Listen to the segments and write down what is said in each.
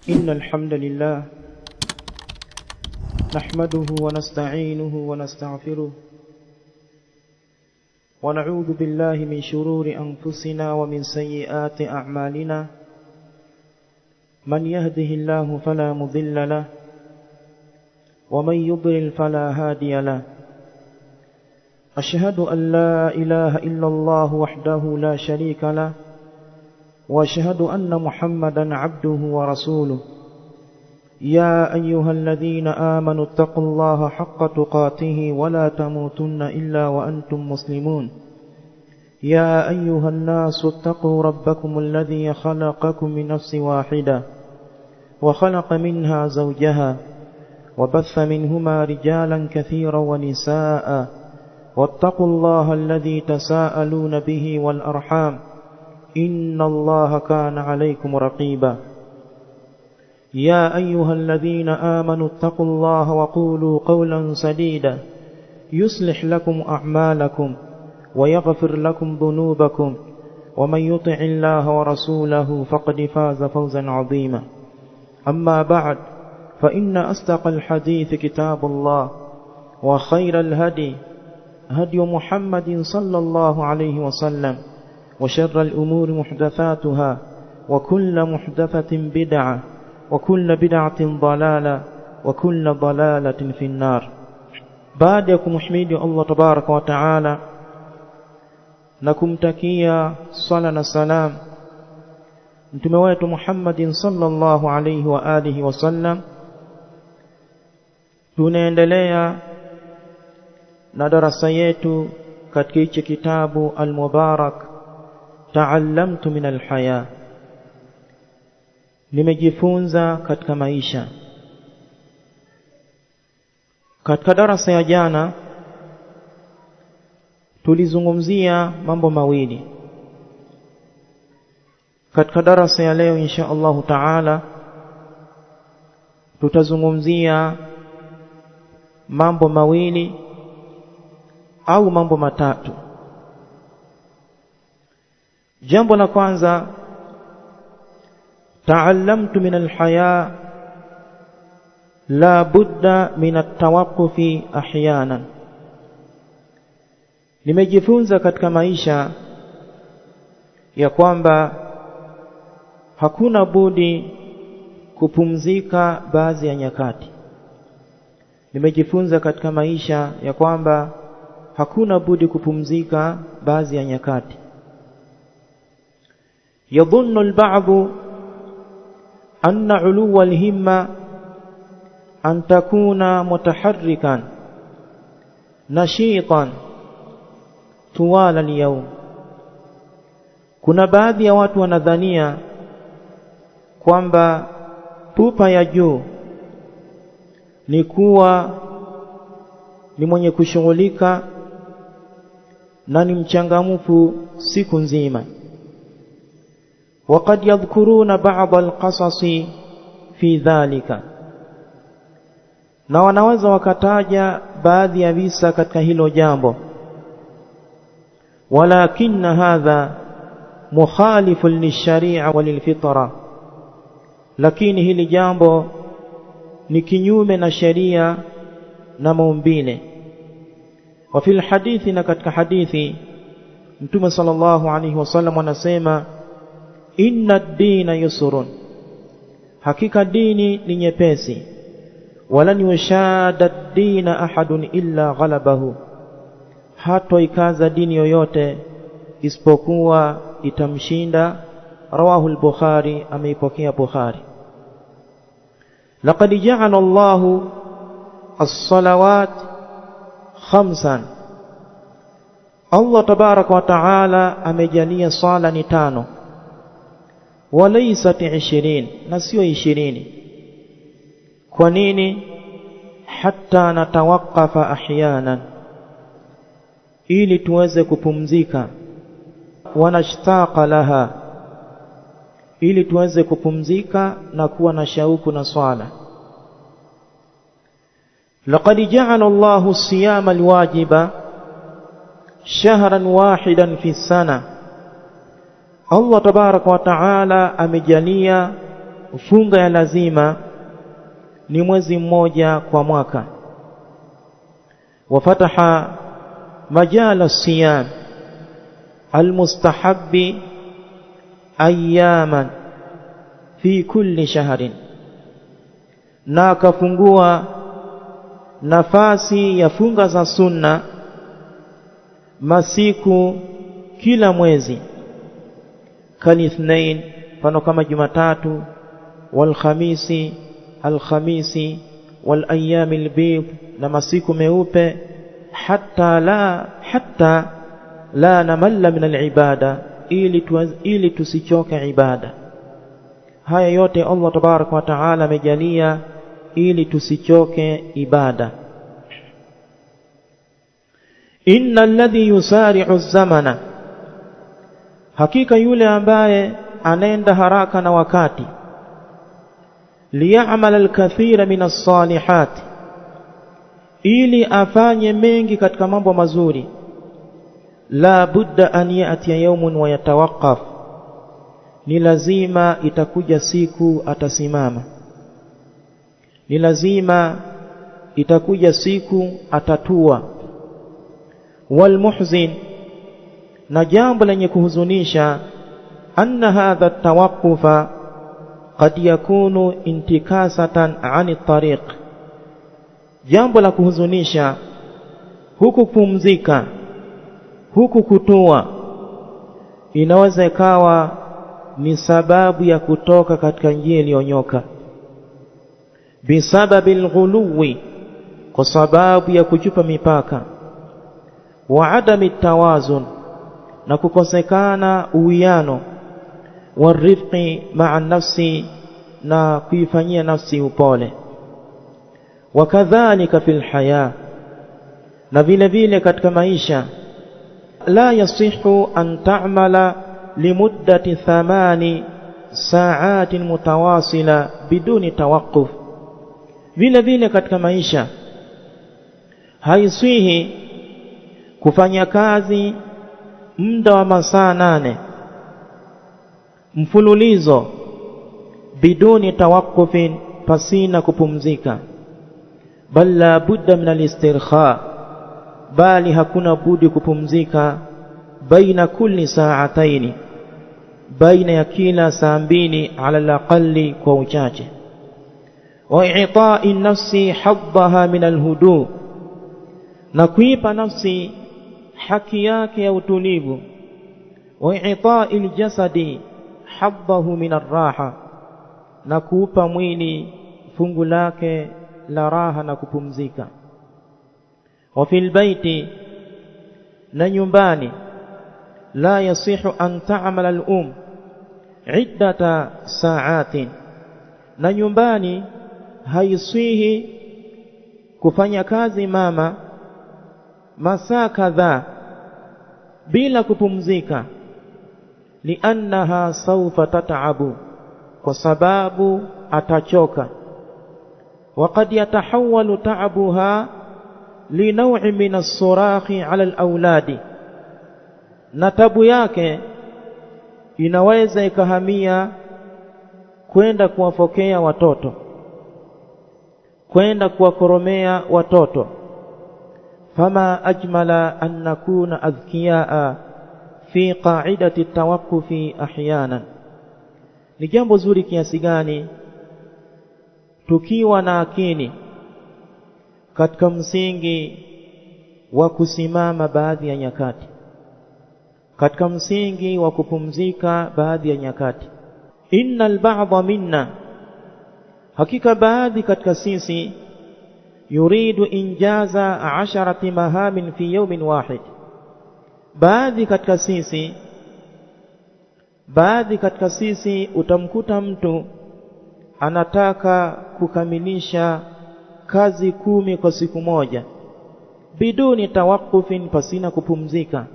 إن الحمد لله نحمده ونستعينه ونستغفره ونعوذ بالله من شرور أنفسنا ومن سيئات أعمالنا من يهده الله فلا مضل له ومن يضلل فلا هادي له أشهد أن لا إله إلا الله وحده لا شريك له وأشهد أن محمدا عبده ورسوله يا أيها الذين آمنوا اتقوا الله حق تقاته ولا تموتن إلا وأنتم مسلمون يا أيها الناس اتقوا ربكم الذي خلقكم من نفس واحدة وخلق منها زوجها وبث منهما رجالا كثيرا ونساء واتقوا الله الذي تساءلون به والأرحام إن الله كان عليكم رقيبا يا أيها الذين آمنوا اتقوا الله وقولوا قولا سديدا يصلح لكم أعمالكم ويغفر لكم ذنوبكم ومن يطع الله ورسوله فقد فاز فوزا عظيما أما بعد فإن أصدق الحديث كتاب الله وخير الهدي هدي محمد صلى الله عليه وسلم وشر الأمور محدثاتها وكل محدثة بدعة وكل بدعة ضلالة وكل ضلالة في النار. Baada ya kumhimidi Allah tabaraka wa taala na kumtakia sala na salam mtume wetu Muhammadin sallallahu alayhi wa alihi wasallam, tunaendelea na darasa yetu katika hichi kitabu al-Mubarak, Ta'allamtu min al-haya, nimejifunza katika maisha. Katika darasa ya jana tulizungumzia mambo mawili. Katika darasa ya leo insha Allahu taala tutazungumzia mambo mawili au mambo matatu. Jambo la kwanza, ta'allamtu min alhaya la budda min at-tawaqqufi ahyanan, nimejifunza katika maisha ya kwamba hakuna budi kupumzika baadhi ya nyakati. Nimejifunza katika maisha ya kwamba hakuna budi kupumzika baadhi ya nyakati. يظن البعض أن علو الهمة أن تكون متحركا نشيطا طوال اليوم. Kuna baadhi ya watu wanadhania kwamba pupa ya juu ni kuwa ni mwenye kushughulika na ni mchangamfu siku nzima. وقد يذكرون بعض القصص في ذلك, na wanaweza wakataja baadhi ya visa katika hilo jambo. Walakin hadha mukhalifun lisharia walilfitra, lakini hili jambo ni kinyume na sheria na maumbile. Wa fil hadithi, na katika hadithi Mtume sallallahu alaihi wasallam anasema inna ad-dina yusrun, hakika dini ni nyepesi. Walan yushada ad-dina ahadun illa ghalabahu, hatoikaza dini yoyote isipokuwa itamshinda. Rawahu al-Bukhari, ameipokea Bukhari. Laqad ja'ala Allahu as-salawat khamsan, Allah tabaraka wa taala amejalia sala ni tano, walaysat 20, na sio 20. Kwa nini? Hatta natawaqafa ahyanan, ili tuweze kupumzika. Wanashtaqa laha, ili tuweze kupumzika na kuwa na shauku na swala. Laqad ja'ala Allahu siyama alwajiba shahran wahidan fi sana, Allah tabaraka wa taala amejalia funga ya lazima ni mwezi mmoja kwa mwaka. Wafataha majala siyam almustahabbi ayaman fi kulli shahrin, na akafungua nafasi ya funga za sunna masiku kila mwezi, kalithnain, mfano kama Jumatatu, walkhamisi, alkhamisi, walayami albid, na masiku meupe, hatta la namalla min alibada, ili tusichoke ibada. Haya yote Allah tabaraka wa taala amejalia ili tusichoke ibada. Inna alladhi yusari'u zamana, hakika yule ambaye anaenda haraka na wakati, liya'mal alkathira min as-salihat, ili afanye mengi katika mambo mazuri, la budda an ya'ti yawmun wa yatawaqqaf, ni lazima itakuja siku atasimama, ni lazima itakuja siku atatua. Walmuhzin, na jambo lenye kuhuzunisha, anna hadha tawaqqufa qad yakunu intikasatan ani tariq, jambo la kuhuzunisha huku kupumzika, huku kutua, inaweza ikawa ni sababu ya kutoka katika njia iliyonyoka, bisababi alghuluwi, kwa sababu ya kuchupa mipaka, wa adami tawazun, na kukosekana uwiano, wa rifqi ma'a nafsi, na kuifanyia nafsi upole. Wakadhalika fil haya, na vile vile katika maisha, la yasihu an ta'mala limuddati 8 sa'atin mutawasila biduni tawaqquf, vile vile katika maisha haiswihi kufanya kazi muda wa masaa 8 mfululizo biduni tawaqqufin, pasina kupumzika, bal la budda min al-istirkha, bali hakuna budi kupumzika, baina kulli sa'ataini, baina ya kila saa 2 ala al-aqalli, kwa uchache. Wa i'ta'i nafsi haddaha min al-hudu, na kuipa nafsi haki yake ya utulivu. Wa i'ta'i al-jasadi haddahu min ar-raha, na kuupa mwili fungu lake la raha na kupumzika. Wa fil baiti, na nyumbani, la yasihu an ta'mala al-um iddata sa'atin, na nyumbani haisihi kufanya kazi mama masaa kadhaa bila kupumzika, liannaha sawfa tat'abu, kwa sababu atachoka. Waqad yatahawwalu ta'abuha linaw'i min as-surahi 'ala al-awladi, na tabu yake inaweza ikahamia kwenda kuwafokea watoto, kwenda kuwakoromea watoto. Fama ajmala an nakuna adhkiyaa fi qa'idati tawaqqufi ahyanan, ni jambo zuri kiasi gani tukiwa na akili katika msingi wa kusimama baadhi ya nyakati, katika msingi wa kupumzika baadhi ya nyakati. Innal ba'dha minna, hakika baadhi katika sisi, yuridu injaza 10 mahamin fi yawmin wahid, baadhi katika sisi utamkuta mtu anataka kukamilisha kazi 10 kwa siku moja, biduni tawakufin, pasina kupumzika.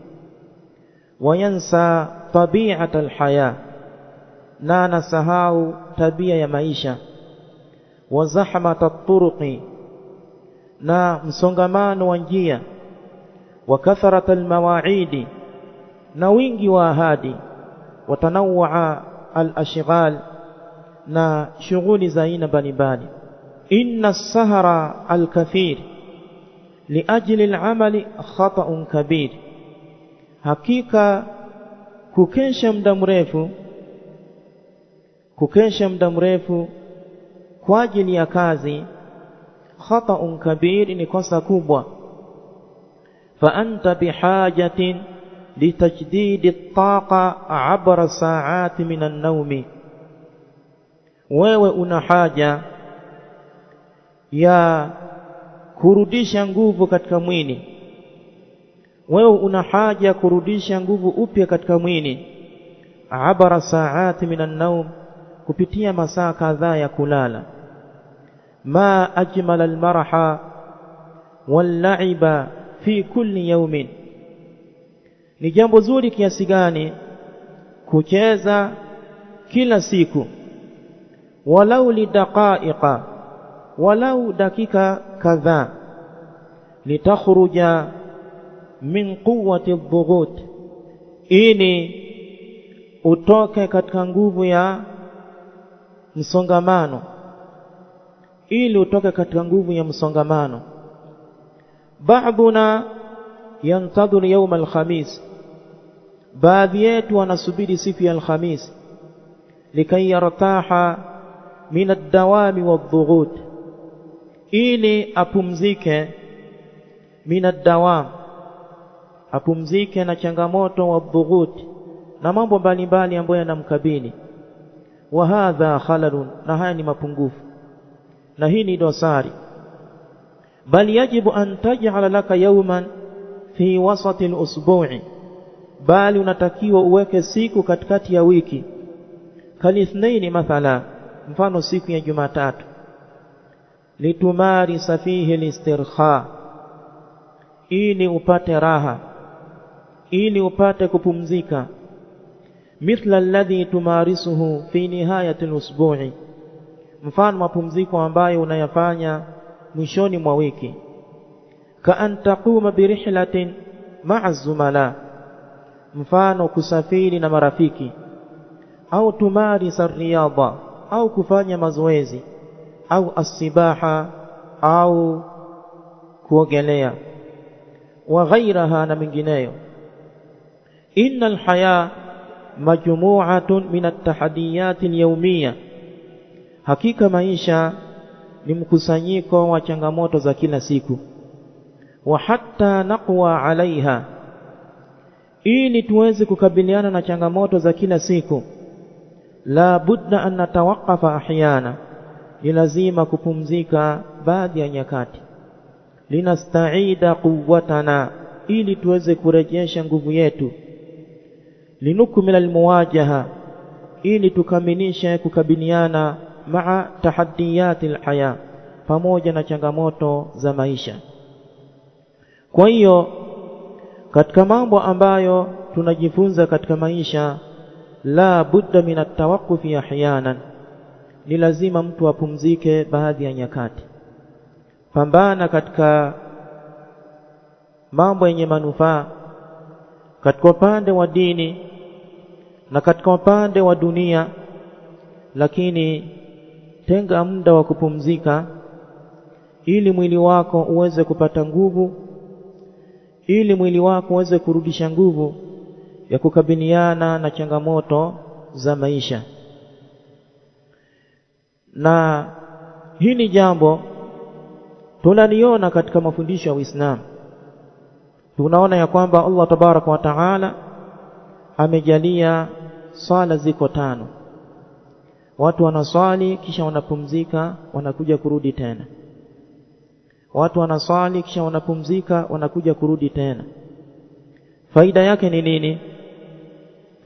Wayansa tabi'at alhaya, na anasahau tabia ya maisha. Wa zahmat at-turuqi, na msongamano wa njia. Wa katharat almawaidi, na wingi wa ahadi. Wa tanawwa al-ashghal, na shughuli za aina mbalimbali. Inna sahara alkathir liajli alamali khata'un kabir, hakika kukesha muda mrefu, kukesha muda mrefu kwa ajili ya kazi, khata'un kabir, ni kosa kubwa. Fa anta bihajatin litajdidi at-taqa abra sa'ati min an-nawmi, wewe una haja ya kurudisha nguvu katika mwili, wewe una haja kurudisha nguvu upya katika mwili, abara saati minan naum, kupitia masaa kadhaa ya kulala. Ma ajmala almaraha wallaiba fi kulli yawmin, ni jambo zuri kiasi gani kucheza kila siku, walau lidaqaiqa, walau dakika kadhaa, litakhruja min quwwati adh-dhughut, ili utoke katika nguvu ya msongamano, ili utoke katika nguvu ya msongamano. Ba'duna yantadhir yawm al-khamis, baadhi yetu wanasubiri siku ya al-khamis, likai yartaha min ad-dawami wadh-dhughut, ili apumzike min ad-dawam, apumzike na changamoto wa dhughut, na mambo mbalimbali ambayo yanamkabili. Wa hadha khalalun, na haya ni mapungufu na hii ni dosari. Bal yajibu an taj'ala laka yawman fi wasati al-usbu'i, bali unatakiwa uweke siku katikati ya wiki, kalithnaini mathala, mfano siku ya Jumatatu, litumarisa fihi listirkha, ili upate raha, ili upate kupumzika. Mithla alladhi tumarisuhu fi nihayati al-usbu'i, mfano mapumziko ambayo unayafanya mwishoni mwa wiki. Ka an taquma bi rihlatin ma'a zumala, mfano kusafiri na marafiki, au tumarisa riyadha, au kufanya mazoezi, au asibaha, au kuogelea, wa ghairaha, na mingineyo. Innal haya majmu'atun min at-tahaddiyat al-yawmiyya, hakika maisha ni mkusanyiko wa changamoto za kila siku. Wa hatta naqwa alaiha, ili tuweze kukabiliana na changamoto za kila siku, la budda an natawaqafa ahyana, ni lazima kupumzika baadhi ya nyakati. Linastaida quwwatana, ili tuweze kurejesha nguvu yetu. Linukmila almuwajaha, ili tukamilishe kukabiliana maa tahaddiyati alhaya, pamoja na changamoto za maisha. Kwa hiyo katika mambo ambayo tunajifunza katika maisha, la budda min at-tawaqqufi ahyanan, ni lazima mtu apumzike baadhi ya nyakati. Pambana katika mambo yenye manufaa katika upande wa dini na katika upande wa dunia, lakini tenga muda wa kupumzika ili mwili wako uweze kupata nguvu, ili mwili wako uweze kurudisha nguvu ya kukabiliana na changamoto za maisha. Na hili jambo tunaliona katika mafundisho ya Uislamu. Tunaona ya kwamba Allah tabaraka wa taala amejalia swala ziko tano. Watu wanaswali kisha wanapumzika, wanakuja kurudi tena. Watu wanaswali kisha wanapumzika, wanakuja kurudi tena. Faida yake ni nini?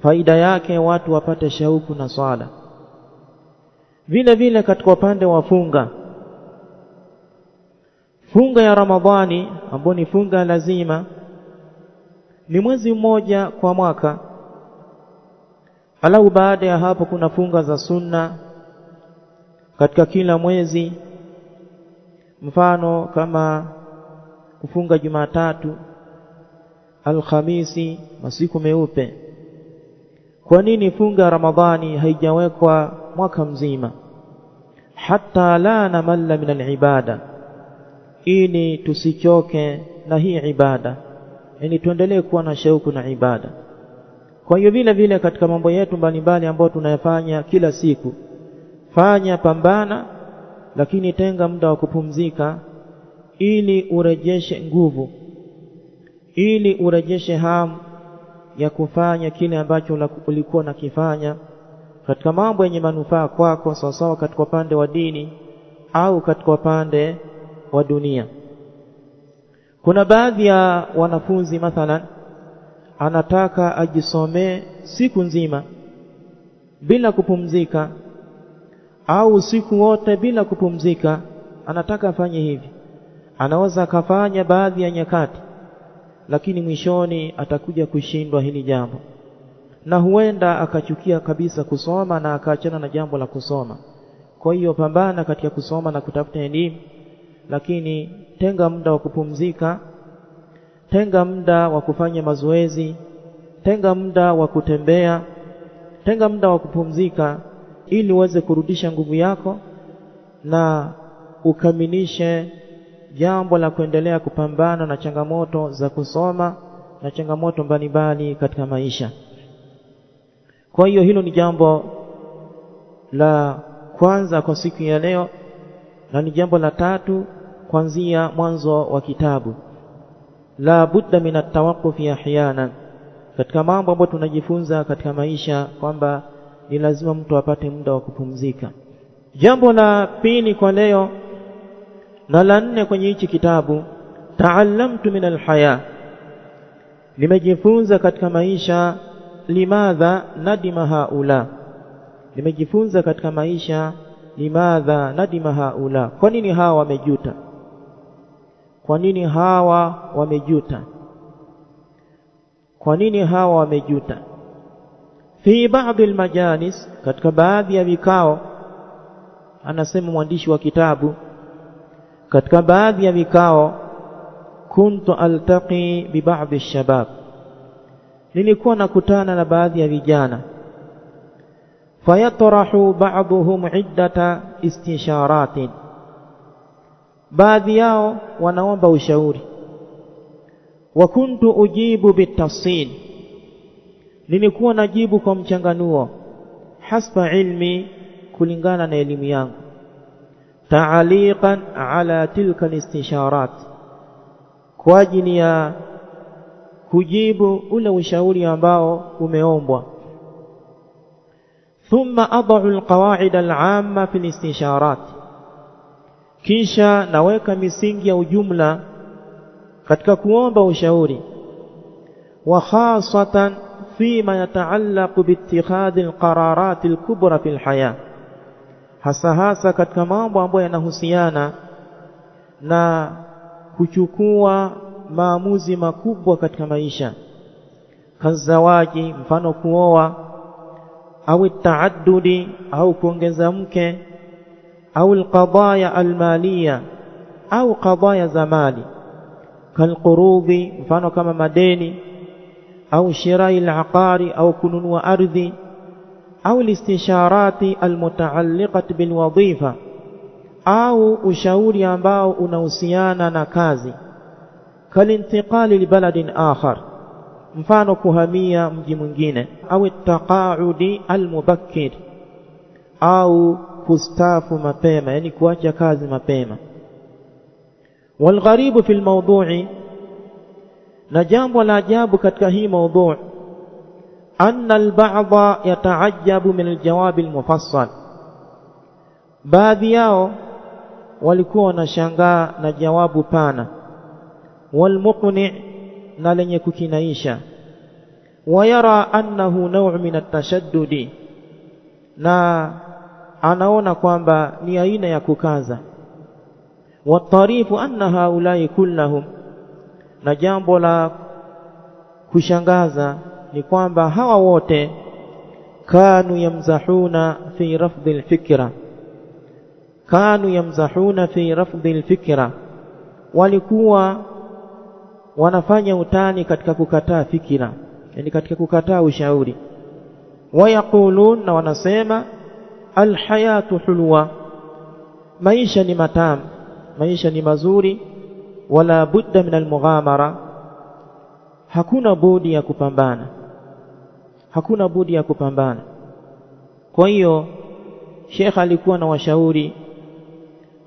Faida yake watu wapate shauku na swala. Vile vile katika upande wa funga, funga ya Ramadhani ambayo ni funga lazima, ni mwezi mmoja kwa mwaka. Alau baada ya hapo kuna funga za sunna katika kila mwezi, mfano kama kufunga Jumatatu, Alhamisi, masiku meupe. Kwa nini funga Ramadhani haijawekwa mwaka mzima. Hatta la namalla min alibada, ili tusichoke na hii ibada, yani tuendelee kuwa na shauku na ibada. Kwa hiyo vile vile katika mambo yetu mbalimbali ambayo tunayafanya kila siku, fanya, pambana, lakini tenga muda wa kupumzika ili urejeshe nguvu, ili urejeshe hamu ya kufanya kile ambacho ulikuwa unakifanya katika mambo yenye manufaa kwako, sawasawa katika upande wa dini au katika upande wa dunia. Kuna baadhi ya wanafunzi mathalan anataka ajisomee siku nzima bila kupumzika, au usiku wote bila kupumzika, anataka afanye hivi. Anaweza akafanya baadhi ya nyakati, lakini mwishoni atakuja kushindwa hili jambo, na huenda akachukia kabisa kusoma na akaachana na jambo la kusoma. Kwa hiyo pambana katika kusoma na kutafuta elimu, lakini tenga muda wa kupumzika, tenga muda wa kufanya mazoezi, tenga muda wa kutembea, tenga muda wa kupumzika, ili uweze kurudisha nguvu yako na ukamilishe jambo la kuendelea kupambana na changamoto za kusoma na changamoto mbalimbali katika maisha. Kwa hiyo hilo ni jambo la kwanza kwa siku ya leo, na ni jambo la tatu kuanzia mwanzo wa kitabu. La budda min at-tawaqqufi ahyana, katika mambo ambayo tunajifunza katika maisha kwamba ni lazima mtu apate muda wa kupumzika. Jambo la pili kwa leo na la nne kwenye hichi kitabu, taallamtu min alhaya, nimejifunza katika maisha. Limadha nadima haula, nimejifunza katika maisha. Limadha nadima haula, kwa nini hawa wamejuta? Kwa nini hawa wamejuta? Kwa nini hawa wamejuta? Fi baadhi almajalis, katika baadhi ya vikao, anasema mwandishi wa kitabu, katika baadhi ya vikao, kuntu altaqi bi baadhi shabab, nilikuwa nakutana na baadhi ya vijana. Fayatrahu ba'dhum iddata istisharatin, baadhi yao wanaomba ushauri. Wa kuntu ujibu bitafsil, nilikuwa najibu kwa mchanganuo, hasba ilmi, kulingana na elimu yangu. Taaliqan ala tilka alistisharat, kwa ajili ya kujibu ule ushauri ambao umeombwa. Thumma adau alqawaid al'amma fi alistisharat, kisha naweka misingi ya ujumla katika kuomba ushauri. Wa khasatan fima yataallaqu biittikhadhi alqararat alkubra fi alhaya, hasa hasa katika mambo ambayo yanahusiana na kuchukua maamuzi makubwa katika maisha, kazawaji, mfano kuoa, au taaddudi, au kuongeza mke, au alqadaya almaliya, au qadaya za mali, kalqurudhi, mfano kama madeni, au shirai alaqari, au kununua ardhi, au listisharati almutaalliqat bilwadhifa, au ushauri ambao unahusiana na kazi, kalintiqali libaladin akhar, mfano kuhamia mji mwingine, au taqaudi almubakkir, au kustafu mapema, yani kuacha kazi mapema. Walgharibu fi almawdu'i, na jambo la ajabu katika hii mawdu', anna alba'dha yata'ajjabu min aljawabi almufassal, baadhi yao walikuwa wanashangaa na jawabu pana, walmuqni, na lenye kukinaisha, wayara annahu naw' min atashaddudi, na anaona kwamba ni aina ya kukaza. Watarifu anna haulai kullahum, na jambo la kushangaza ni kwamba hawa wote kanu yamzahuna fi rafdhi alfikra, kanu yamzahuna fi rafdhi alfikra, walikuwa wanafanya utani katika kukataa fikira, yani katika kukataa ushauri. Wayaqulun, na wanasema alhayatu hulwa, maisha ni matamu, maisha ni mazuri, wala budda min almughamara, hakuna budi ya kupambana, hakuna budi ya kupambana. Kwa hiyo Sheikh alikuwa na washauri,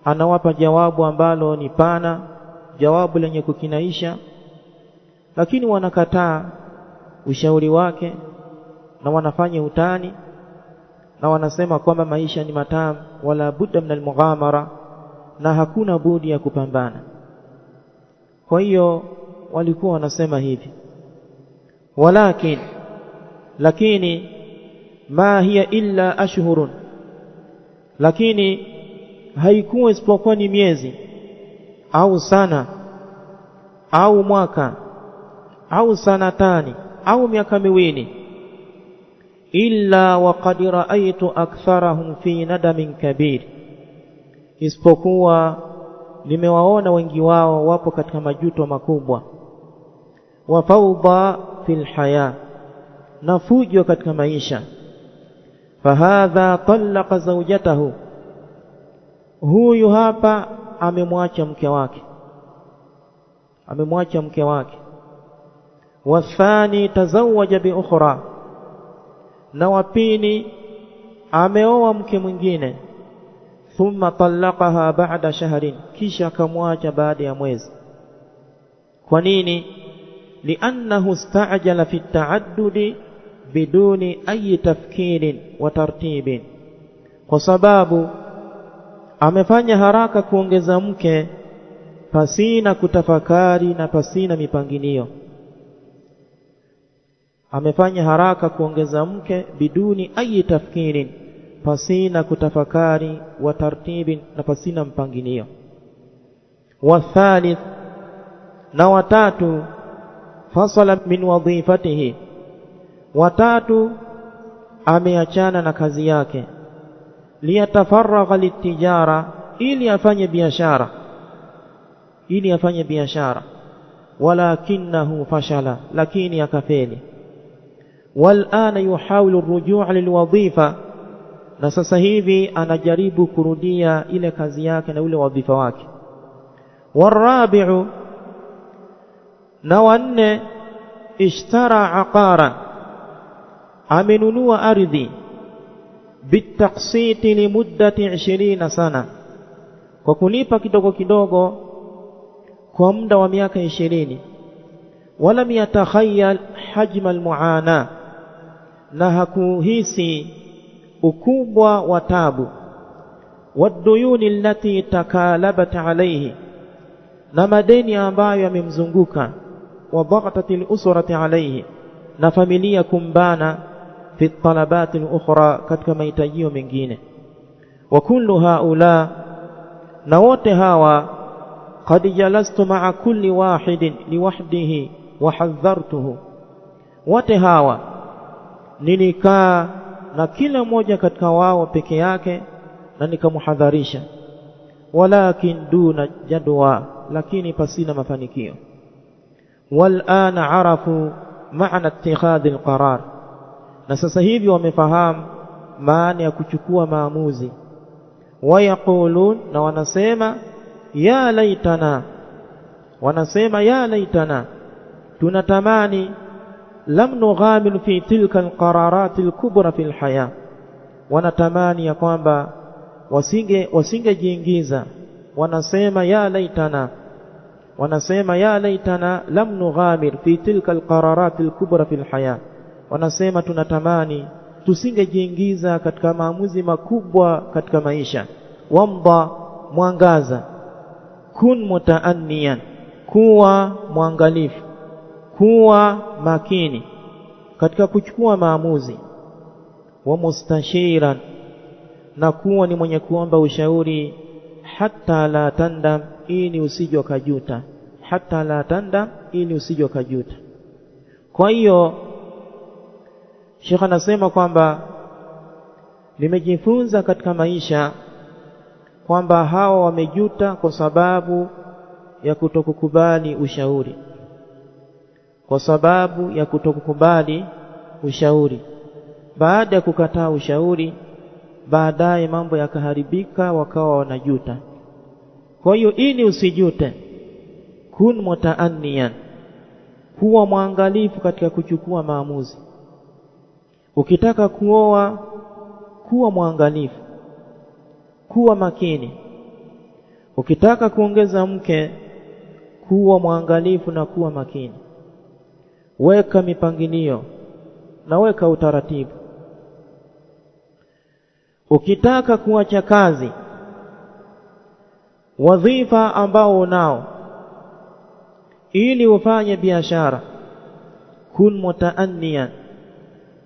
anawapa jawabu ambalo ni pana, jawabu lenye kukinaisha, lakini wanakataa ushauri wake na wanafanya utani na wanasema kwamba maisha ni matamu, wala budda min almughamara, na hakuna budi ya kupambana. Kwa hiyo walikuwa wanasema hivi, walakin, lakini ma hiya illa ashhurun, lakini haikuwa isipokuwa ni miezi au sana au mwaka au sanatani au miaka miwili, illa waqad ra'aytu aktharahum fi nadamin kabir, isipokuwa nimewaona wengi wao wapo katika majuto makubwa, wa fawda fil haya, na fujo katika maisha. Fahadha talaqa zawjatahu, huyu hapa amemwacha mke wake, amemwacha mke wake. Wathani tazawaja bi ukhra, na wa pili ameoa mke mwingine. Thumma talaqaha ba'da shahrin, kisha akamwacha baada ya mwezi. Kwa nini? Li'annahu ista'jala fi ta'addudi biduni ayi tafkirin wa tartibin, kwa sababu amefanya haraka kuongeza mke pasina kutafakari na pasina mipangilio. Amefanya haraka kuongeza mke biduni ayi tafkirin, pasina kutafakari, wa tartibin, na pasina mpangilio. Wa thalith, na watatu, fasala min wadhifatihi, watatu ameachana na kazi yake, liyatafaragha litijara, ili afanye biashara, ili afanye biashara. Walakinahu fashala, lakini akafeli. Walana yuhawilu rujua lilwadhifa, na sasa hivi anajaribu kurudia ile kazi yake na ule wadhifa wake. Warabi'u, na wanne, ishtara aqaran, amenunua ardhi, bitaksiti limuddati 20 sana, kwa kulipa kidogo kidogo kwa muda wa miaka 20. Walam yatakhayyal hajma almuana, na hakuhisi ukubwa wa tabu. Waduyuni allati takalabat alayhi, na madeni ambayo yamemzunguka. Wa dhaghatat alusrati alayhi, na familia kumbana. Fi talabat alukhra, katika mahitajio mengine. Wa kullu haula, na wote hawa, qad jalastu ma'a kulli wahidin liwahdihi wa hadhartuhu, wote hawa nilikaa na kila mmoja katika wao peke yake na nikamhadharisha. Walakin duna jadwa, lakini pasina mafanikio. Walana arafu maana ittikhadhi alqarar, na sasa hivi wamefahamu maana ya kuchukua maamuzi. Wayaqulun, na wanasema ya laitana, wanasema ya laitana, tunatamani lam nughamil fi tilka alqararat alkubra fi alhaya, wanatamani ya kwamba wasingejiingiza. Wanasema ya laitana, wanasema ya laitana lam nughamir fi tilka alqararat alkubra fi alhaya, wanasema tunatamani tusingejiingiza katika maamuzi makubwa katika maisha. Wamda, mwangaza. Kun mutaanniyan, kuwa mwangalifu, kuwa makini katika kuchukua maamuzi. Wa mustashiran, na kuwa ni mwenye kuomba ushauri. Hatta la tandam, ili usije ukajuta. Hatta la tandam, ili usije ukajuta. Kwa hiyo Sheikh anasema kwamba nimejifunza katika maisha kwamba hawa wamejuta kwa sababu ya kutokukubali ushauri, kwa sababu ya kutokukubali ushauri. Baada ya kukataa ushauri, baadaye mambo yakaharibika, wakawa wanajuta. Kwa hiyo ili usijute, kun mutaanniyan, kuwa mwangalifu katika kuchukua maamuzi. Ukitaka kuoa, kuwa mwangalifu, kuwa makini. Ukitaka kuongeza mke, kuwa mwangalifu na kuwa makini. Weka mipangilio na weka utaratibu. Ukitaka kuacha kazi, wadhifa ambao unao, ili ufanye biashara, kun mutaanniyan,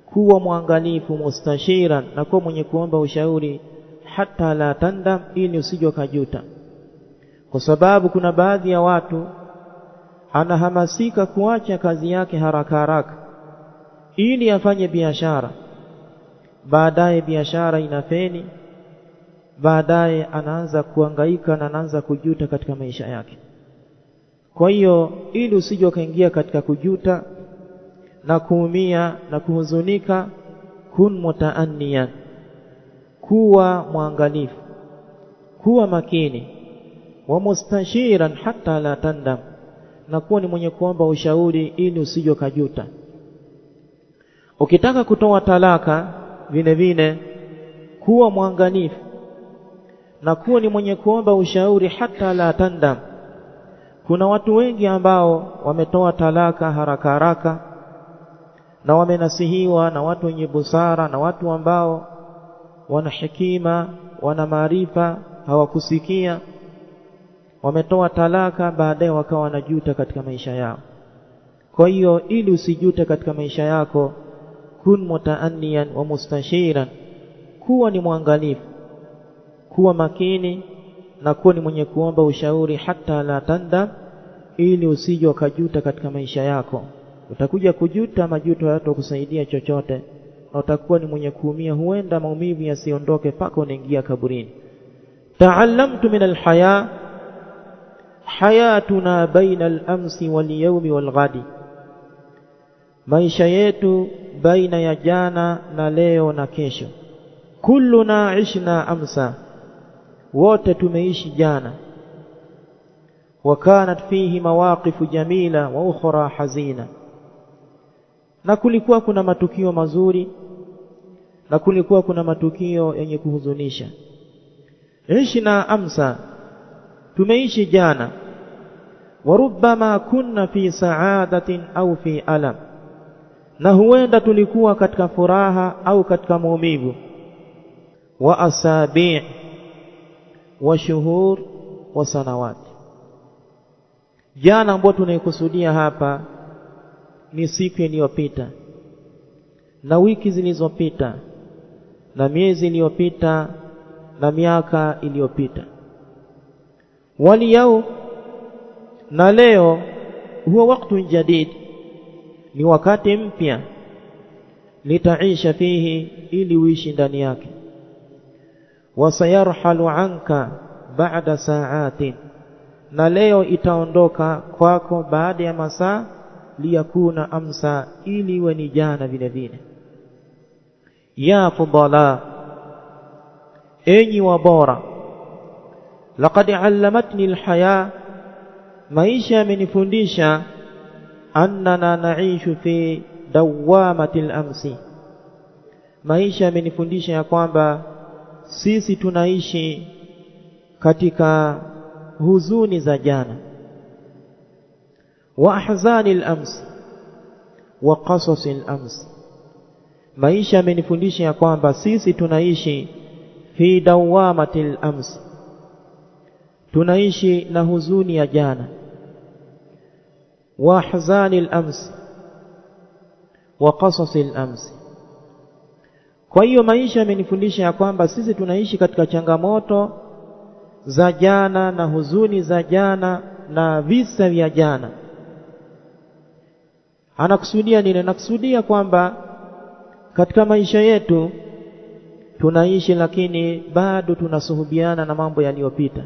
kuwa mwangalifu, mustashiran, na kuwa mwenye kuomba ushauri, hata la tandam, ili usije ukajuta. Kwa sababu kuna baadhi ya watu anahamasika kuacha kazi yake haraka haraka ili afanye biashara, baadaye biashara inafeni, baadaye anaanza kuhangaika na anaanza kujuta katika maisha yake. Kwa hiyo ili usije ukaingia katika kujuta na kuumia na kuhuzunika, kun mutaanniyan, kuwa mwangalifu, kuwa makini, wa mustashiran hatta la tandam, na kuwa ni mwenye kuomba ushauri ili usije ukajuta. Ukitaka kutoa talaka vile vile kuwa mwangalifu na kuwa ni mwenye kuomba ushauri hata la tandam. Kuna watu wengi ambao wametoa talaka haraka haraka na wamenasihiwa na watu wenye busara na watu ambao wana hekima, wana maarifa, hawakusikia, wametoa talaka, baadaye wakawa wanajuta katika maisha yao. Kwa hiyo ili usijute katika maisha yako, kun mutaanniyan wa mustashiran, kuwa ni mwangalifu, kuwa makini na kuwa ni mwenye kuomba ushauri hata la tandam, ili usije ukajuta katika maisha yako. Utakuja kujuta, majuto hayatakusaidia chochote na utakuwa ni mwenye kuumia, huenda maumivu yasiondoke mpaka unaingia kaburini. Taallamtu min alhaya hayatuna baina al-amsi wal-yawmi wal-ghadi, maisha yetu baina ya jana na leo na kesho. Kulluna ishna amsa, wote tumeishi jana. Wakanat fihi mawaqifu jamila wa ukhra hazina, na kulikuwa kuna matukio mazuri na kulikuwa kuna matukio yenye kuhuzunisha. Ishna amsa, tumeishi jana. Warubbama kunna fi saadatin au fi alam, na huenda tulikuwa katika furaha au katika maumivu. Wa asabi' wa shuhur wa sanawat. Jana ambayo tunaikusudia hapa ni siku iliyopita na wiki zilizopita na miezi iliyopita na miaka iliyopita. Waliyau, na leo, huwa wakati jadid, ni wakati mpya, litaisha fihi, ili uishi ndani yake. Wasayarhalu anka ba'da sa'atin, na leo itaondoka kwako baada ya masaa, liyakuna amsa, ili iwe ni jana vile vile. Ya fudala, enyi wabora, laqad allamatni alhaya, maisha yamenifundisha, annana naishu fi dawamati al-amsi, maisha yamenifundisha ya kwamba sisi tunaishi katika huzuni za jana, wa ahzani al-amsi wa qasasi al-amsi. Maisha yamenifundisha ya kwamba sisi tunaishi fi dawamati al-amsi, tunaishi na huzuni ya jana, wa ahzani al-amsi wa qasasi al-amsi. Kwa hiyo maisha yamenifundisha ya kwamba sisi tunaishi katika changamoto za jana na huzuni za jana na visa vya jana. Anakusudia nini? Anakusudia kwamba katika maisha yetu tunaishi, lakini bado tunasuhubiana na mambo yaliyopita,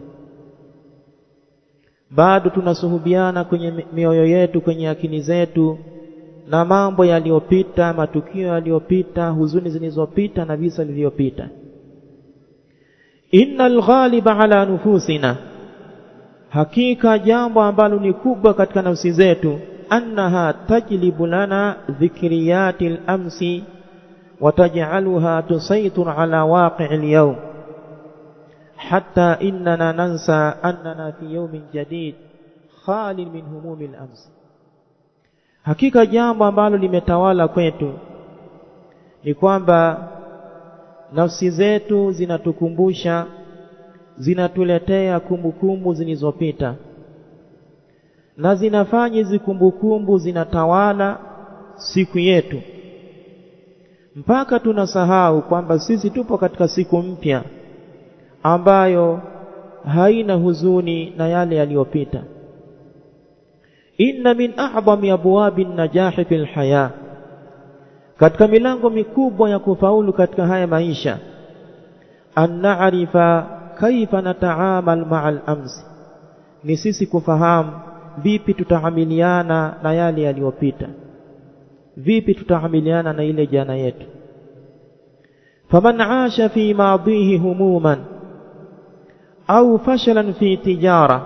bado tunasuhubiana kwenye mioyo yetu, kwenye akili zetu na mambo yaliyopita, matukio yaliyopita, huzuni zilizopita na visa vilivyopita. Innal ghaliba ala nufusina, hakika jambo ambalo ni kubwa katika nafsi zetu, annaha tajlibu lana dhikriyatil amsi wa taj'aluha tusaytir ala waqi'il yawm hatta innana nansa annana fi yawmin jadid khalin min humumil amsi. Hakika jambo ambalo limetawala kwetu ni kwamba nafsi zetu zinatukumbusha, zinatuletea kumbukumbu zilizopita, na zinafanya hizi kumbukumbu zinatawala siku yetu mpaka tunasahau kwamba sisi tupo katika siku mpya ambayo haina huzuni na yale yaliyopita. Inna min a'zami abwabi an-najahi fil haya, katika milango mikubwa ya kufaulu katika haya maisha, an na'rifa kaifa nata'amal ma'al amsi, ni sisi kufahamu vipi tutaamiliana na yale yaliyopita, vipi tutaamiliana na ile jana yetu. Faman 'asha fi madihi humuman au fashalan fi tijara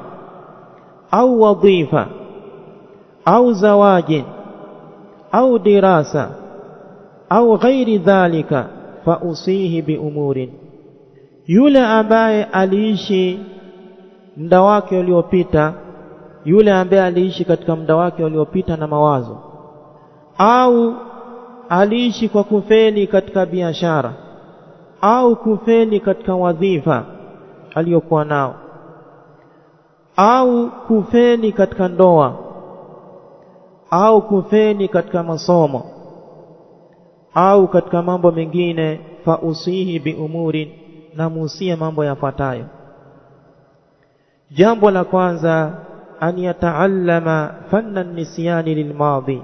au wadhifa au zawajin au dirasa au ghairi dhalika fa usihi bi umurin, yule ambaye aliishi muda wake uliopita, yule ambaye aliishi katika muda wake uliopita na mawazo, au aliishi kwa kufeli katika biashara au kufeli katika wadhifa aliyokuwa nao, au kufeli katika ndoa au kufeli katika masomo au katika mambo mengine, fa usihi bi umurin, na muhusie mambo yafuatayo. Jambo la kwanza, an yataallama fanna nisyani lilmadhi,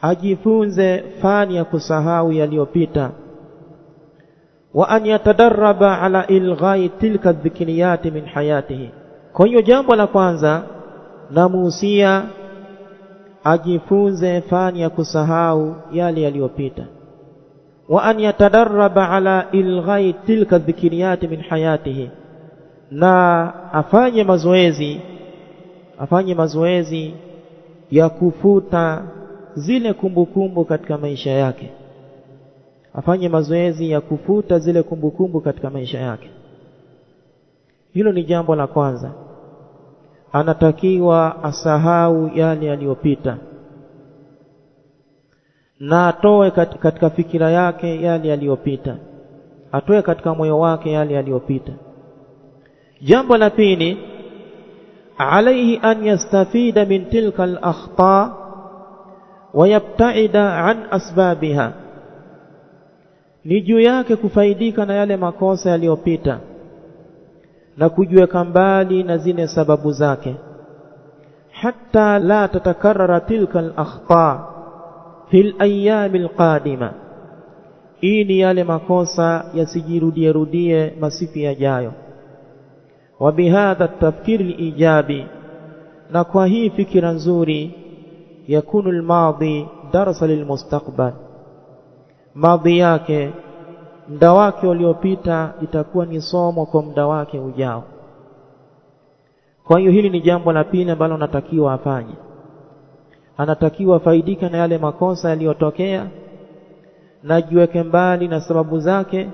ajifunze fani ya kusahau yaliyopita. Wa an yatadarraba ala ilghai tilka dhikriyati min hayatihi. Kwa hiyo jambo la kwanza namuhusia ajifunze fani ya kusahau yale yaliyopita. Wa an yatadarraba ala ilghai tilka dhikriyati min hayatihi, na afanye mazoezi, afanye mazoezi ya kufuta zile kumbukumbu katika maisha yake, afanye mazoezi ya kufuta zile kumbukumbu katika maisha yake. Hilo ni jambo la kwanza, anatakiwa asahau yale yaliyopita na atoe katika fikira yake yale yaliyopita, atoe katika moyo wake yale yaliyopita. Jambo la pili, alayhi an yastafida min tilka al-akhta wa yabtaida an asbabiha, ni juu yake kufaidika na yale makosa yaliyopita na kujiweka mbali na zile sababu zake, hatta la tatakarrara tilka al-akhta fil ayami al-qadima, ili yale makosa yasijirudie rudie masiku yajayo. Wa bihadha at-tafkir al-ijabi, na kwa hii fikira nzuri, yakunu al-madhi darsa lilmustaqbal, madhi yake, muda wake uliopita itakuwa ni somo kwa muda wake ujao. Kwa hiyo hili ni jambo la pili ambalo anatakiwa afanye, anatakiwa faidika na yale makosa yaliyotokea na jiweke mbali na sababu zake,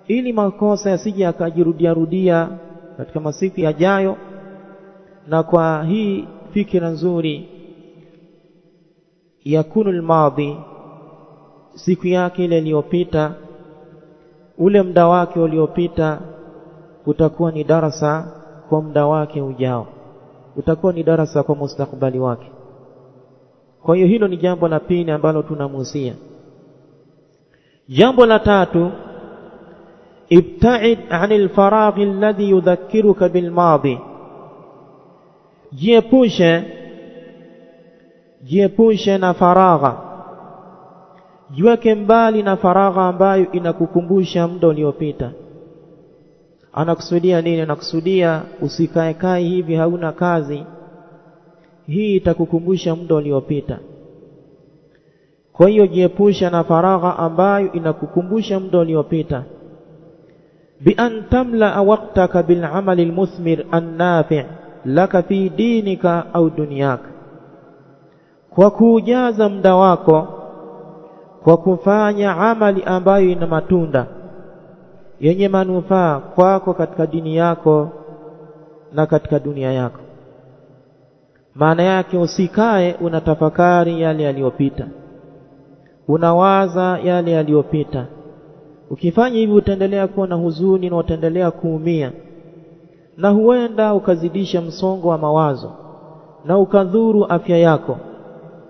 ili makosa yasije yakajirudia rudia katika masiku yajayo. Na kwa hii fikira nzuri, yakunu almadhi, siku yake ile iliyopita, ule muda wake uliopita utakuwa ni darasa kwa muda wake ujao, utakuwa ni darasa kwa mustakbali wake. Kwa hiyo hilo ni jambo la pili ambalo tunamuhusia. Jambo la tatu, ibtaid anil faraghi alladhi yudhakkiruka bilmadhi, jiepushe, jiepushe na faragha, jiweke mbali na faragha ambayo inakukumbusha muda uliopita. Anakusudia nini? Anakusudia usikae kae hivi hauna kazi, hii itakukumbusha muda uliopita. Kwa hiyo jiepusha na faragha ambayo inakukumbusha muda uliopita, Bi an tamla waqtaka bil amali al muthmir an nafi' laka fi dinika au dunyaka, kwa kujaza muda wako kwa kufanya amali ambayo ina matunda yenye manufaa kwako katika dini yako na katika dunia yako. Maana yake usikae unatafakari yale yaliyopita, unawaza yale yaliyopita. Ukifanya hivi utaendelea kuwa na huzuni na utaendelea kuumia, na huenda ukazidisha msongo wa mawazo na ukadhuru afya yako.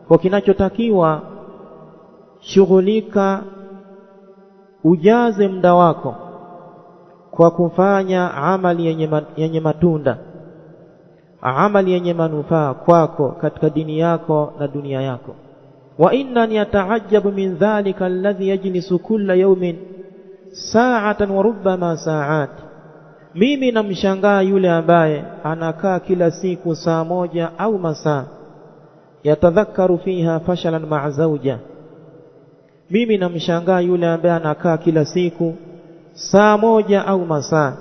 Kwa kinachotakiwa, shughulika, ujaze muda wako kwa kufanya amali yenye matunda, amali yenye manufaa kwako katika dini yako na dunia yako. Wa innani ataajabu min dhalika alladhi yajlisu kulla yawmin sa'atan wa rubbama sa'at, mimi namshangaa yule ambaye anakaa kila siku saa moja au masaa, yatadhakaru fiha fashalan ma'a zawja. Mimi namshangaa yule ambaye anakaa kila siku saa moja au masaa,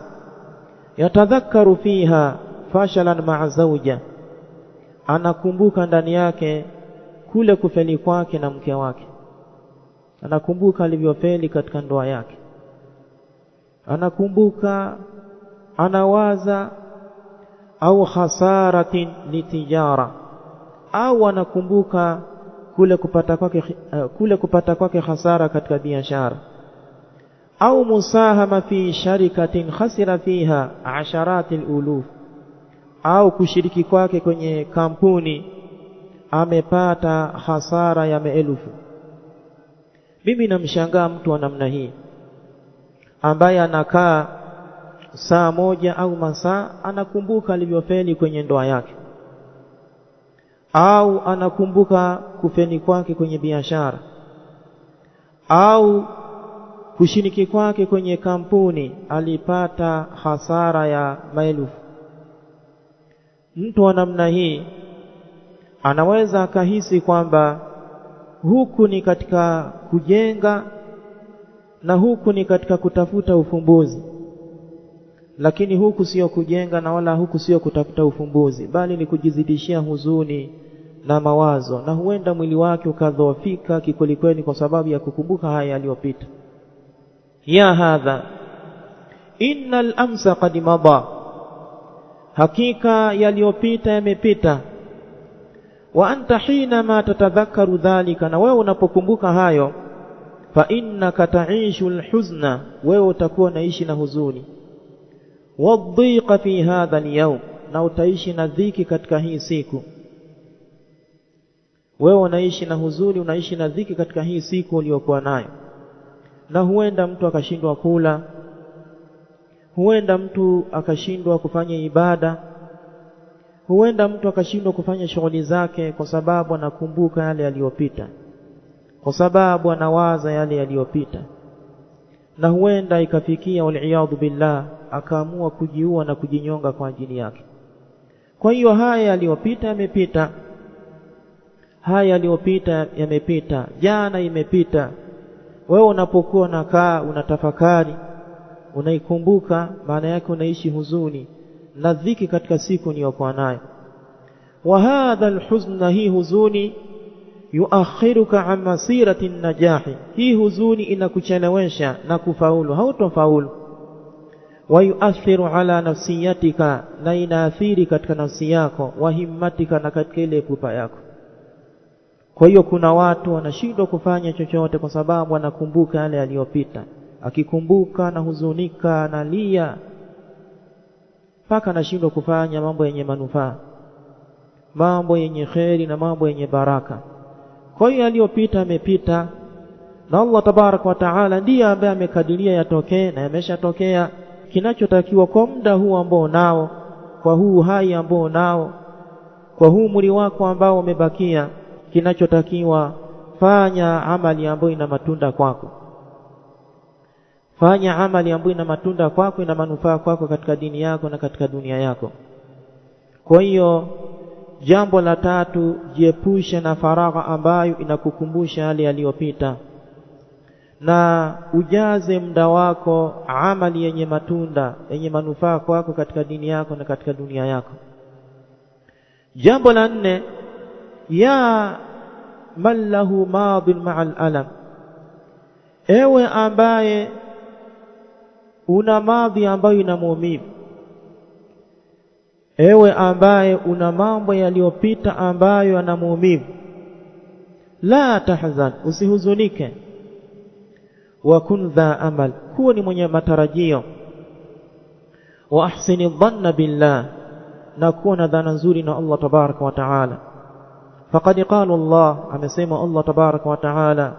yatadhakaru fiha fashalan ma'a zawja, anakumbuka ndani yake kule kufeli kwake na mke wake, anakumbuka alivyofeli katika ndoa yake, anakumbuka, anawaza, au khasaratin litijara, au anakumbuka kule kupata kwake hasara katika biashara, au musahama fi sharikatin khasira fiha asharatil uluf, au kushiriki kwake kwenye kampuni amepata hasara ya maelfu. Mimi namshangaa mtu wa namna hii ambaye anakaa saa moja au masaa anakumbuka alivyofeli kwenye ndoa yake, au anakumbuka kufeli kwake kwenye biashara, au kushiriki kwake kwenye kampuni alipata hasara ya maelfu. Mtu wa namna hii anaweza akahisi kwamba huku ni katika kujenga na huku ni katika kutafuta ufumbuzi, lakini huku sio kujenga na wala huku sio kutafuta ufumbuzi, bali ni kujizidishia huzuni na mawazo, na huenda mwili wake ukadhoofika kikwelikweli kwa sababu ya kukumbuka haya yaliyopita. Ya hadha innal amsa qad mada, hakika yaliyopita yamepita. Wa anta hinama tatadhakaru dhalika, na wewe unapokumbuka hayo, fa innaka ta'ishu alhuzna, wewe utakuwa naishi na huzuni, wadhiqa fi hadha alyawm, na utaishi na dhiki katika hii siku. Wewe unaishi na huzuni, unaishi na dhiki katika hii siku uliyokuwa nayo. Na huenda mtu akashindwa kula, huenda mtu akashindwa kufanya ibada, huenda mtu akashindwa kufanya shughuli zake kwa sababu anakumbuka yale yaliyopita, kwa sababu anawaza yale yaliyopita. Na huenda ikafikia waliyadhu billah akaamua kujiua na kujinyonga kwa ajili yake. Kwa hiyo haya yaliyopita yamepita, haya yaliyopita yamepita, jana imepita. Wewe unapokuwa unakaa unatafakari, unaikumbuka, maana yake unaishi huzuni na dhiki katika siku uliyokuwa nayo. Wa hadha alhuzn, hii huzuni, yuakhiruka an masirati najahi, hii huzuni inakuchelewesha na kufaulu, hautofaulu. Wa yuathiru ala nafsiyatika, na inaathiri katika nafsi yako, wa himmatika, na katika ile pupa yako. Kwa hiyo kuna watu wanashindwa kufanya chochote kwa sababu wanakumbuka yale yaliyopita. Akikumbuka na huzunika, analia mpaka anashindwa kufanya mambo yenye manufaa, mambo yenye kheri na mambo yenye baraka. Kwa hiyo yaliyopita yamepita, na Allah tabaraka wa taala ndiye ambaye amekadiria yatokee na yameshatokea. Kinachotakiwa kwa muda huu ambao nao, kwa huu hai ambao nao, kwa huu umri wako ambao umebakia, kinachotakiwa fanya amali ambayo ina matunda kwako, fanya amali ambayo ina matunda kwako, ina manufaa kwako katika dini yako na katika dunia yako. Kwa hiyo jambo la tatu, jiepushe na faragha ambayo inakukumbusha yale yaliyopita. na ujaze muda wako amali yenye matunda, yenye manufaa kwako katika dini yako na katika dunia yako. Jambo la nne, ya man lahu madin ma'al alam, ewe ambaye una madhi ambayo ina maumivu, ewe ambaye una mambo yaliyopita ambayo yana maumivu, la tahzan, usihuzunike. Wa kun dha amal, kuwa ni mwenye matarajio. Wa ahsini dhanna billah, na kuwa na dhana nzuri na Allah tabaraka wa taala. Faqad qala Allah, amesema Allah tabaraka wa taala,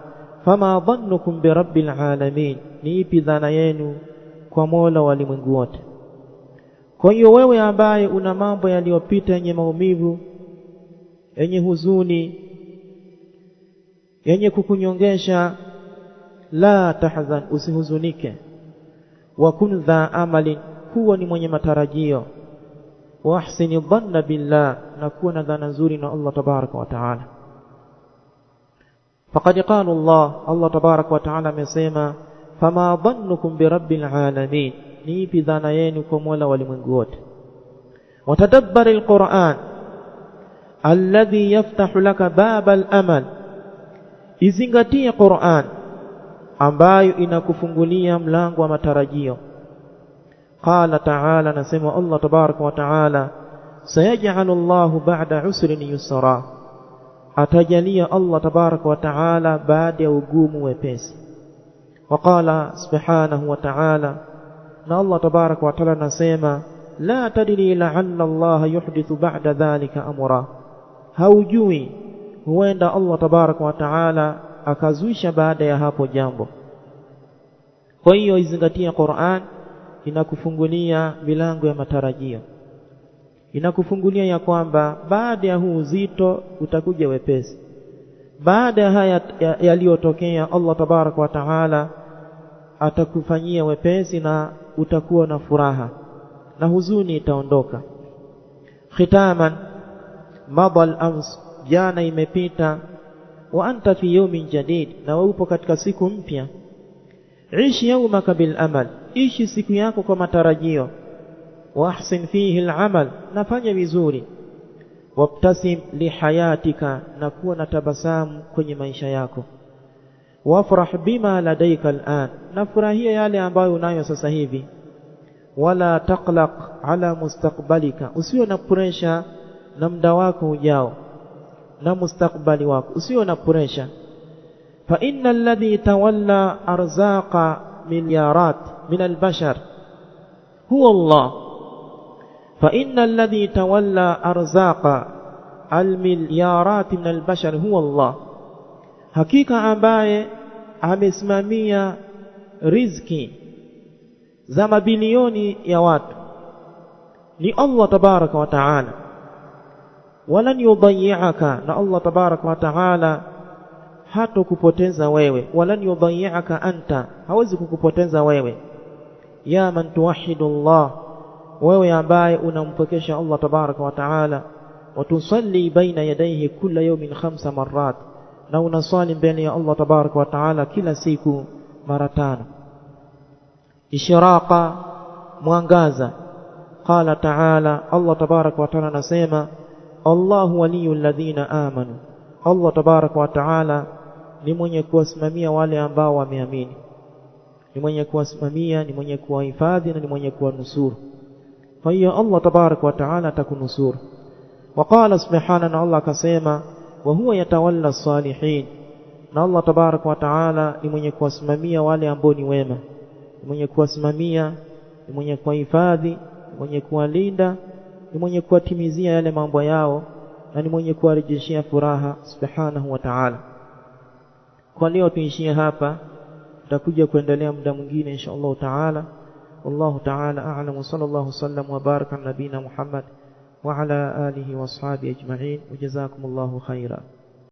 fama dhannukum bi rabbil alamin, ni ipi dhana yenu kwa Mola wa walimwengu wote. Kwa hiyo wewe ambaye una mambo yaliyopita yenye maumivu, yenye huzuni, yenye kukunyongesha, la tahzan, usihuzunike. Wa kun dha amalin, kuwa ni mwenye matarajio. Wa ahsini dhanna billah, na kuwa na dhana nzuri na Allah tabaraka wa taala. Faqad qala Allah, Allah tabaraka wa taala amesema, fama dhannukum bi rabbil alamin, ni ipi dhana yenu kwa Mola wa walimwengu wote. Watadabbari alquran alladhi yaftahu laka baba alamal, izingatie Qur'an ambayo inakufungulia mlango wa matarajio. Qala ta'ala, nasema Allah tabaraka wa ta'ala, sayaj'alu Allahu ba'da usrin yusra, atajalia Allah tabaraka wa ta'ala baada ya ugumu wepesi. Waqala subhanahu wa ta'ala, na Allah tabaraka wa ta'ala nasema, la tadri la'alla Allah yuhdithu ba'da dhalika amra, haujui huenda Allah tabaraka wa ta'ala akazuisha baada ya hapo jambo. Kwa hiyo izingatie Qur'an, inakufungulia milango ya matarajio, inakufungulia ya kwamba baada ya huu uzito utakuja wepesi. Baada ya haya yaliyotokea, Allah tabaraka wa taala atakufanyia wepesi na utakuwa na furaha na huzuni itaondoka. Khitaman, madha al-ams, jana imepita. Wa anta fi yawmin jadid, na wewe upo katika siku mpya. Ishi yaumaka bil amal, ishi siku yako kwa matarajio. Wa ahsin fihi al-amal, nafanya vizuri. Wabtasim lihayatika, na kuwa na tabasamu kwenye maisha yako. Wafrah bima ladaika al'an, na furahia yale ambayo unayo sasa hivi. Wala taqlaq ala mustaqbalika, usiwe na pressure na muda wako ujao na mustakbali wako, usiwe na pressure. Fa inna alladhi tawalla arzaqa milyarat min albashar huwa Allah, fa inna alladhi tawalla arzaqa almilyarat min albashar huwa Allah, hakika ambaye amesimamia riziki za mabilioni ya watu ni Allah tabaraka wa taala. Walan yudayyi'aka, na Allah tabaraka wa taala hatokupoteza wewe. Walan yudayyi'aka anta, hawezi kukupoteza wewe. Ya man tuwahidu Allah, wewe ambaye unampokesha Allah tabaraka wa taala. Watusalli baina yadayhi kula yawmin 5 marrat, na unasali mbele ya Allah tabaraka wa taala kila siku mara 5. Ishraqa, mwangaza. Qala taala, Allah tabaraka wa taala anasema, Allahu waliyu alladhina amanu, Allah tabaraka wa taala ni mwenye kuwasimamia wale ambao wameamini, ni mwenye kuwasimamia, ni mwenye kuwahifadhi na ni mwenye kuwanusuru. Kwa hiyo Allah tabaraka wa taala atakunusuru. Waqala subhanahu, na Allah akasema, wa huwa yatawalla salihin, na Allah tabaraka wa taala ni mwenye kuwasimamia wale ambao ni wema, ni mwenye kuwasimamia, ni mwenye kuwahifadhi, ni mwenye kuwalinda, ni mwenye kuwatimizia yale mambo yao na ni mwenye kuwarejeshia furaha subhanahu wa ta'ala. Kwa leo tuishie hapa, tutakuja kuendelea muda mwingine insha Allah taala. Wallahu taala a'lam, wa sallallahu sallam wa baraka ala nabina Muhammad wa ala alihi wa ashabihi ajma'in, wa jazakumullahu khaira.